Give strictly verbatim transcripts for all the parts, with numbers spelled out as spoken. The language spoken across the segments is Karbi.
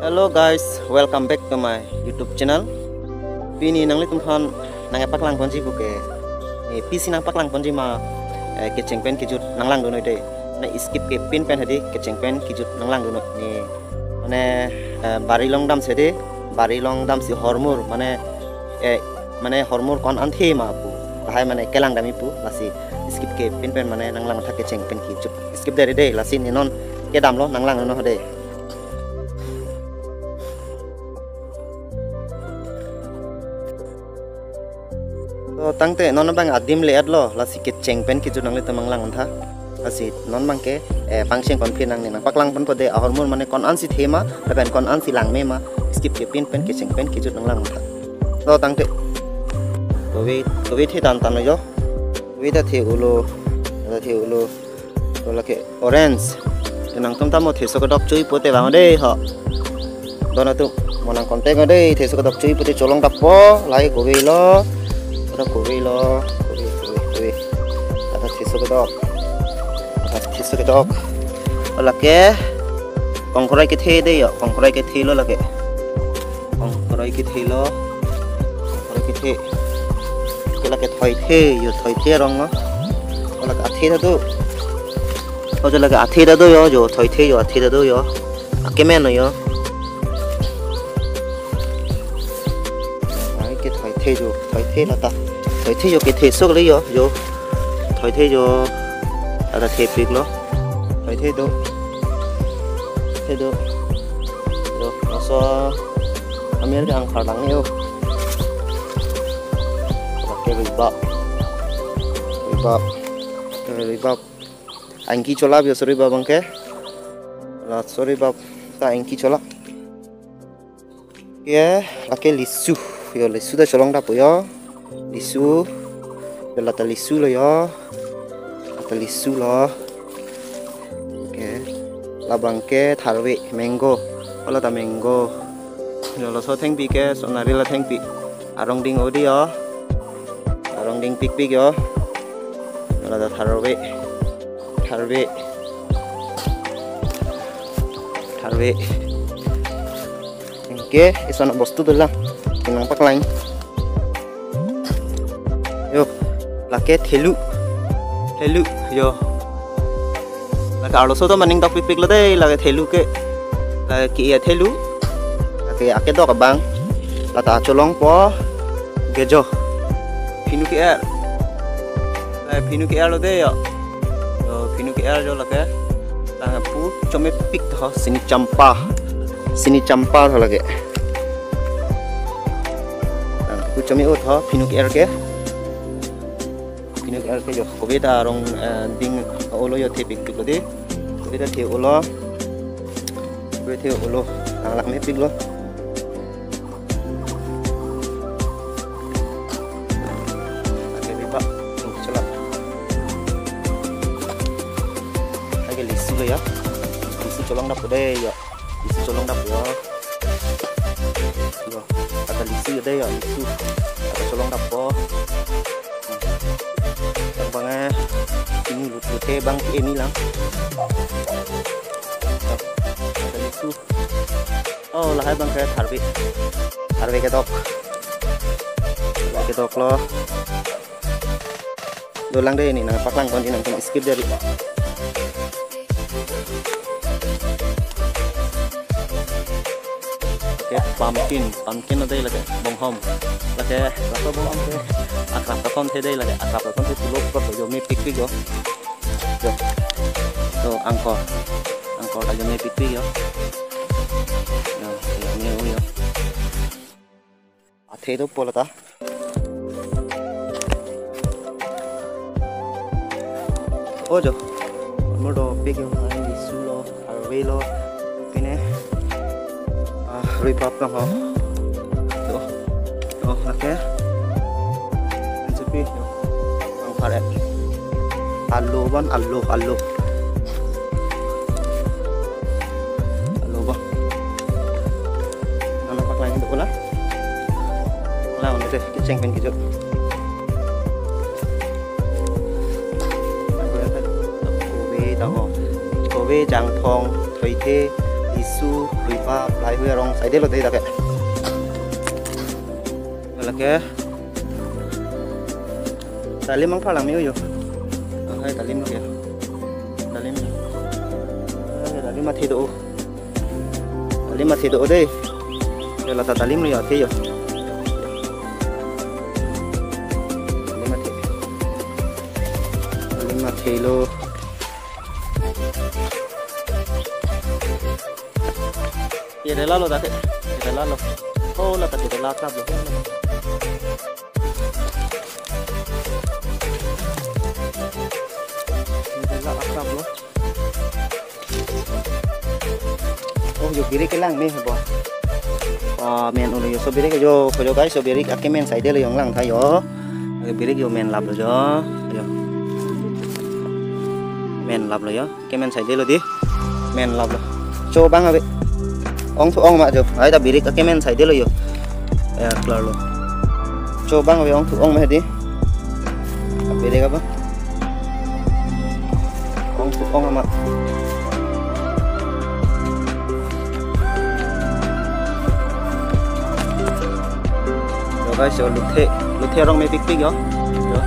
Hello guys, welcome back to my YouTube channel. Pini nanglitum aphan nangpaklang ponji puke, eh, pisi nangpaklang ponji ma, eh, kecheng pen kejut nanglang dun noi de. Na skip kepin pen hedi kecheng pen kejut nanglang dun noi. Ne, mane, eh, bari along damsi hedi, bari along damsi hormur, mane, eh, mane hormur ko-an athe ma pu, lahai mane kelang damji pu, lasi skip kepin pen mane nanglang tha kecheng pen kejut. Skip de de, lasi ne non kedam lo, nanglang non de. To tangte non abang adim le-et lo, lasi kecheng pen kejut nanglitum nanglang tha. Lasi non abangke, eh, pangcheng konphi nangne nangpaklang ponpo de, ahormur mane ko-ansi the ma, lapen ko-ansi langme ma, skip kepin pen kecheng pen kejut nanglang tha. To tangte. Kove, kove the tan tan lo yo. Kove ta the-o lo, ta the-o lo. To lake orange. Nangtum ta mo theso kedok chui pute bang de ho. Don atum mo nang contact de, theso kedok chui pute cholong dappo, lahai kove lo. Ada kove lo, kove, kove, kove. Ada theso kedok. Ada theso kedok. Lake kongkorai kethe de yo, kongkorai kethe lo lake. Kongkorai kethe lo. Kongkorai kethe. Ke lake thoithe yo, thoithe arong lo. Lake athe ta do. Ho jo lake athe ta do yo, jo thoithe yo, athe ta do yo. Akemen lo yo. Ai ke thoithe jo, thoithe lata. Thoithe jo kethe sok le yo, jo. Thoithe jo. Ada thepik lo. Thoithe do. Thoithe do. Do, laso amir ke angphar lang yo. Lake ribap. Ribap. Eh, ribap. Angki cholap yo, sorry bab abangke. Laso ribap ta angki cholap. Ke, lake lisu. Yo, lisu ta cholong dappo yo. Lisu. Yo, lata lisu lo yo. Lata lisu lo. Ke. Labangke tharve, mango. Ho lata mango. Yo, laso thengpi ke, sonari la thengpi. Arong ding-o de yo. Arong dingpikpik yo. Yo, lata tharve. Tharve. Tharve. Anke, ison bostu dolang. Nangpaklang. Yo, lake thelu. Thelu, yo. Lake arloso to maning dokpikpik lo de, lake thelu ke. Lake ke-e thelu. Lake akedok abang. Lata cholongpo. Gejo. Phinu ke-er. Lake phinu ke-er lo de yo. Yo, phinu ke-er jo lake. Lake pu chomepik ho, sini champa. Sini champa ho lake. Lake pu chome-o tho, phinu ke-er ke. Phinu ke-er ke jo. Kove ta arong, eh, ding-o lo yo, thepikpik lo de. Kove ta the-o lo. Kove the-o lo. Lang langmepik lo. Lake ribap, hmm, cholap. Lake lisu lo ya. Lisu cholong dappo de ya. Lisu cholong dappo ya. Yo, ada lisu de ya, lisu. Ada cholong dappo. Bang bang eh. Ini lut lut eh bang ini lang. Ada lisu. Oh, lahai abangke tharve. Tharve kedok. Tharve kedok lo. Dolang de, ne nangpaklang ponji, nangtum skip de. Oke, pumpkin, pumpkin lo de lake bonghom. Lake, lake bonghom ke. Akrap katon the de lake, akrap katon the pulo prot lo jo, mepikpik jo. Jo. To angkor. Angkor ta jo mepikpik jo. Jo, jo, jo, jo. Athe dopo lata. O jo. Mo dopik jo, ai lisu lo. Tharve lo, pine, ah, ribap lo ho. To, to, lake. Ansepi, ang pare. Alo bon, alo, alo. Alo bon. Nangpaklang do la. Lang, udah kecheng pen kejut. Kove, tamo. Kove, jangphong, thoithe, Lisu, Ripa, lahai hui arong saidelo dei dak ke. Lake. Dalim angpar lang me-o jo. Hai dalim lo ya. Dalim. Hai dalim athe do. Dalim athe do dei. Ya lata dalim lo ya athe jo. Dalim athe. Dalim athe lo. Kerela lo dak ke. Kerela lo. Oh, lata kerela akrap lo. Kerela akrap lo. Oh, jo birik kelang me bo. Wah, men ulo jo so birik jo, ko jo guys, so birik akemen saidelo jong lang tha jo. Jo birik jo men lap lo jo. Jo. Men lap lo jo. Kemen saidelo dei. Men lap lo. Cho bang ave. Ong thu ong ma jo. Ai ta birik akemen saidelo jo. Ya, klar lo. Cho bang ave ong thu ong ma dei. Birik apa? Ong thu ong ma. Jo guys, jo luthe, luthe arong mepikpik jo. Jo.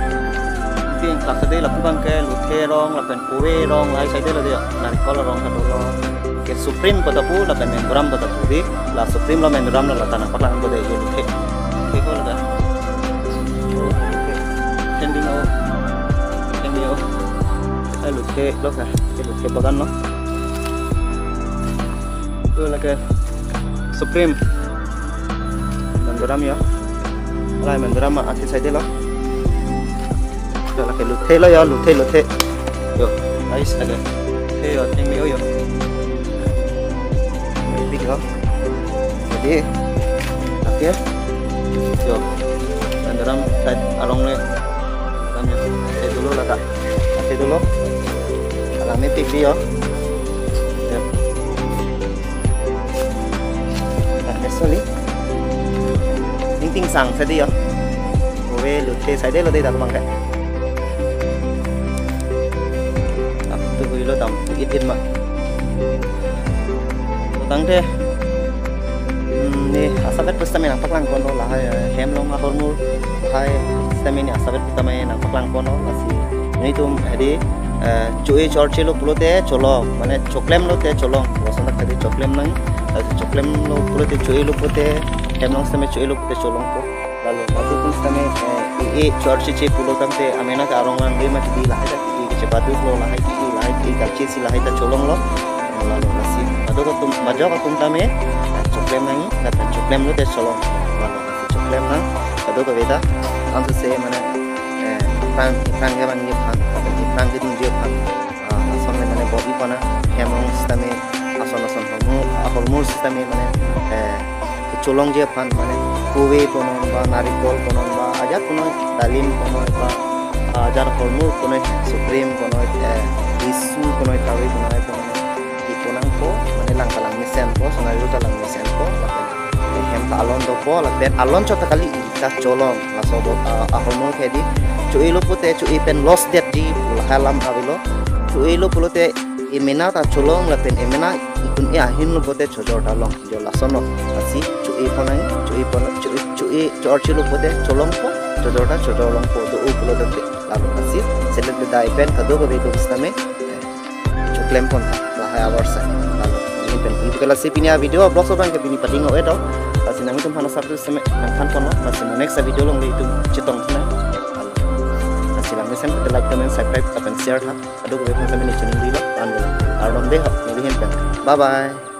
Ping klak sa dei lapu abang ke luthe arong lapen kove arong lahai saidelo dei jo. Narikol arong kadolo. Ke Supreme pata pu lapen Menduram pata pu dei. La Supreme lo Menduram lo lata nangpaklang ko dei jo luthe. Luthe ko lata. Trending o. Trending o. Eh, luthe lo ka. Ke luthe bagan lo. Tu lake Supreme. Menduram jo. Lahai Menduram ma athe saidelo. Jo lake luthe lo jo, luthe, luthe. Jo, guys, lake. Luthe jo, theng me-o jo. Big jo. Jadi, lake. Jo. Menduram side arong le. Kami, eh, dulu lah, Kak. Nanti dulu. Alangme pik dei jo. Ya. Nah, sorry. Ning ting sang sa dei jo. Kove luthe saidelo dei dak abang ke. Ap tu hui lo dam, it it ma. Tangte, hmm, ne asapet pusitame nangpaklang ponlo lahai, eh, hem along ahormu lahai pusitame ne asapet pusitame nangpaklang ponlo lasi nelitum hedi, eh, cho-e cho-arche lo pulote cholong, mane choklem lote cholong, lason dak hedi choklem nang, eh, choklem lo pulote cho-e lo pulote hem along sitame cho-e lo pulote cholong po. Lalu, lapu pusitame, eh, e, e, cho-archeche pulo tangte, amena ke arong lang dei ma ke dei lahai ta ke, ke chepatu lo lahai ke, lahai ke, kalche si lahai ta cholong lo. Lalu, lasi, kadokave atum, majok atum tame, eh, choklem nangji, lapen choklem lote cholong. Lalu, lasi choklem nang, kadokave ta, anso se, mane, eh, aphrang, aphrang ke bang ye phan, aphrang ke dun ye phan. Ah, lason le mane body pana hem along sitame ason ason hormu, ahormu sitame mane, eh, cholongji aphan mane kove punon ba narikol punon ba ajat punon dalim punon ba, ah, ajat hormu punon supreme punon, eh, lisu punon kave punon punon. Iponang po mane lang ta lang mesen po, sonari ta lang mesen po, lapen hem ta alon dopo, lapen alon chot ta kali ta cholong, laso bo, ah, ahormu ke dei, cho-e lo pulote cho-e pen loss det dei, lahai alam avelo, cho-e lo pulote emena ta cholong, lapen emena ikun e ahin lo pulote chojor ta long, jo lason lo, lasi cho-e ponang, cho-e pon, cho-e, cho-e, cho-arche lo pulote cholong po, chojor ta chojor long po, do-o pulote. Lalu lasi, selet bedai pen kadokave atum sitame, eh, choklem pon tha, lahai avar sa. Lalu, ini pen, ini ke lasi pini a-video, vlog so abang ke pini pading o edo. Lasi nanglitum aphan asap tu seme, nangthan ponlo, lasi next a-video along le itum chetong thunang. Lalu, lasi langmesen like, comment, subscribe, lapen share tha. Kadokave aphan seme ne channel dilo, an dilo. Kardom dei ho, neli ahin pen. Bye bye.